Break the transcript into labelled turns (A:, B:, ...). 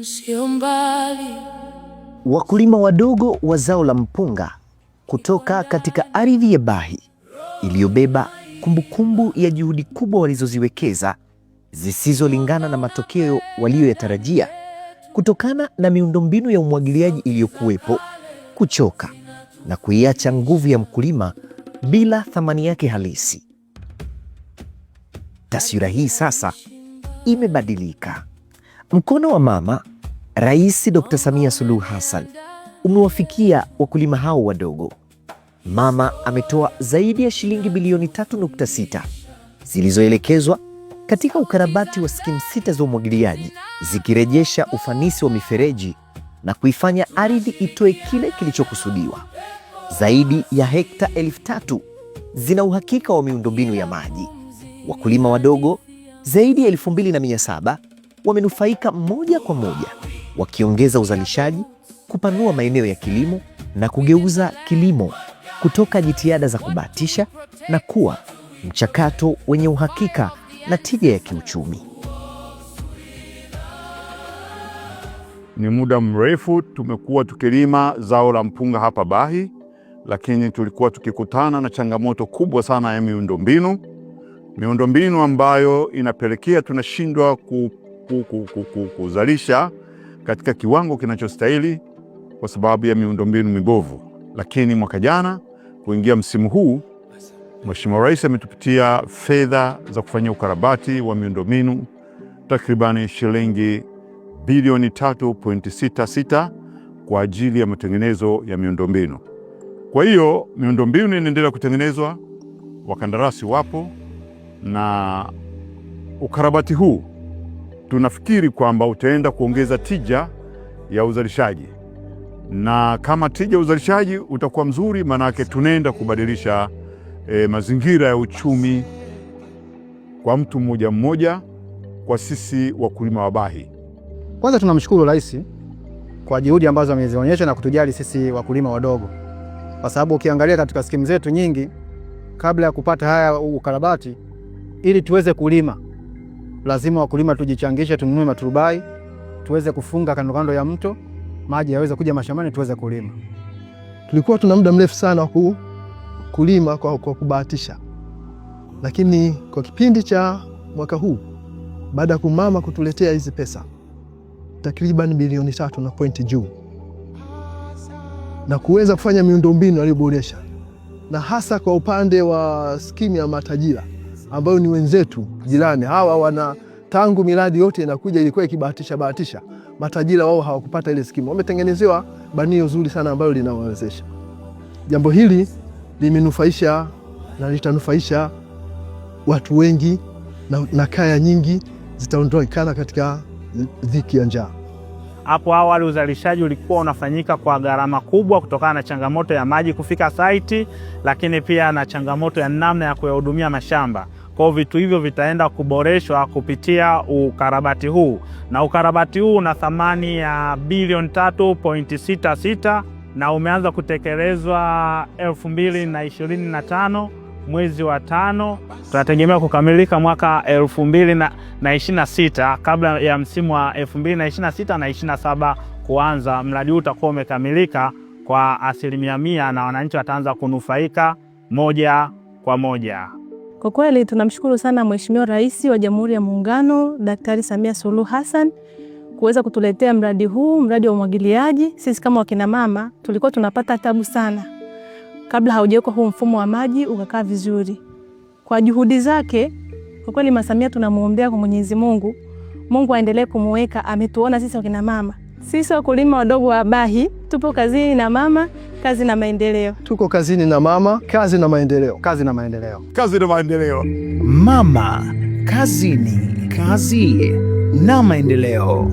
A: Sio mbali.
B: Wakulima wadogo wa zao la mpunga kutoka katika ardhi ya Bahi iliyobeba kumbukumbu ya juhudi kubwa walizoziwekeza zisizolingana na matokeo waliyoyatarajia kutokana na miundombinu ya umwagiliaji iliyokuwepo kuchoka na kuiacha nguvu ya mkulima bila thamani yake halisi. Taswira hii sasa imebadilika. Mkono wa mama Rais Dr. Samia Suluhu Hassan umewafikia wakulima hao wadogo. Mama ametoa zaidi ya shilingi bilioni 3.6 zilizoelekezwa katika ukarabati wa skimu sita za umwagiliaji zikirejesha ufanisi wa mifereji na kuifanya ardhi itoe kile kilichokusudiwa. Zaidi ya hekta 3,000 zina uhakika wa miundombinu ya maji. Wakulima wadogo zaidi ya 2700 wamenufaika moja kwa moja, wakiongeza uzalishaji, kupanua maeneo ya kilimo na kugeuza kilimo kutoka jitihada za kubahatisha na kuwa mchakato wenye uhakika na tija ya kiuchumi.
C: Ni muda mrefu tumekuwa tukilima zao la mpunga hapa Bahi, lakini tulikuwa tukikutana na changamoto kubwa sana ya miundombinu, miundombinu ambayo inapelekea tunashindwa kuzalisha katika kiwango kinachostahili kwa sababu ya miundombinu mibovu. Lakini mwaka jana kuingia msimu huu, Mheshimiwa Rais ametupatia fedha za kufanyia ukarabati wa miundombinu takribani shilingi bilioni 3.66 kwa ajili ya matengenezo ya miundombinu. Kwa hiyo miundombinu inaendelea kutengenezwa, wakandarasi wapo, na ukarabati huu tunafikiri kwamba utaenda kuongeza tija ya uzalishaji, na kama tija ya uzalishaji utakuwa mzuri, maanake tunaenda kubadilisha mazingira ya uchumi kwa mtu mmoja mmoja, kwa sisi wakulima wa Bahi.
D: Kwanza tunamshukuru Rais kwa juhudi ambazo amezionyesha na kutujali sisi wakulima wadogo, kwa sababu ukiangalia katika skimu zetu nyingi, kabla ya kupata haya ukarabati, ili tuweze kulima lazima wakulima tujichangishe, tununue maturubai tuweze kufunga kando kando ya mto, maji yaweze kuja mashambani tuweze kulima.
E: Tulikuwa tuna muda mrefu sana wa kulima kwa kubahatisha, lakini kwa kipindi cha mwaka huu baada ya kumama kutuletea hizi pesa takriban bilioni 3 na pointi juu na kuweza kufanya miundombinu aliyoboresha, na hasa kwa upande wa skimu ya matajira ambayo ni wenzetu jirani hawa, wana tangu miradi yote inakuja ilikuwa ikibahatisha bahatisha, matajira wao hawakupata ile skimu, wametengenezewa banio zuri sana ambalo linawawezesha. Jambo hili limenufaisha na litanufaisha watu wengi na kaya nyingi zitaondokana katika dhiki ya njaa.
F: Hapo awali uzalishaji ulikuwa unafanyika kwa gharama kubwa kutokana na changamoto ya maji kufika site, lakini pia na changamoto ya namna ya kuyahudumia mashamba. Kwa hiyo vitu hivyo vitaenda kuboreshwa kupitia ukarabati huu, na ukarabati huu una thamani ya bilioni 3.66 na umeanza kutekelezwa 2025 mwezi wa 5. Tunategemea kukamilika mwaka 2026 kabla ya msimu wa 2026 na 27 kuanza. Mradi huu utakuwa umekamilika kwa 100% na wananchi wataanza kunufaika moja kwa moja.
G: Kwa kweli tunamshukuru sana Mheshimiwa Rais wa Jamhuri ya Muungano Daktari Samia Suluhu Hassan kuweza kutuletea mradi huu, mradi wa umwagiliaji. Sisi kama wakina mama tulikuwa tunapata tabu sana kabla haujawekwa huu mfumo wa maji ukakaa vizuri. Kwa juhudi zake, kwa kweli Mama Samia tunamuombea kwa Mwenyezi Mungu, Mungu aendelee kumuweka. Ametuona sisi wakina mama, sisi wakulima wadogo wa Bahi tupo kazini na mama, kazi na maendeleo.
E: Tuko kazini na mama, kazi na maendeleo.
D: Kazi na maendeleo.
C: Kazi na maendeleo.
H: Mama kazini, kazi na maendeleo.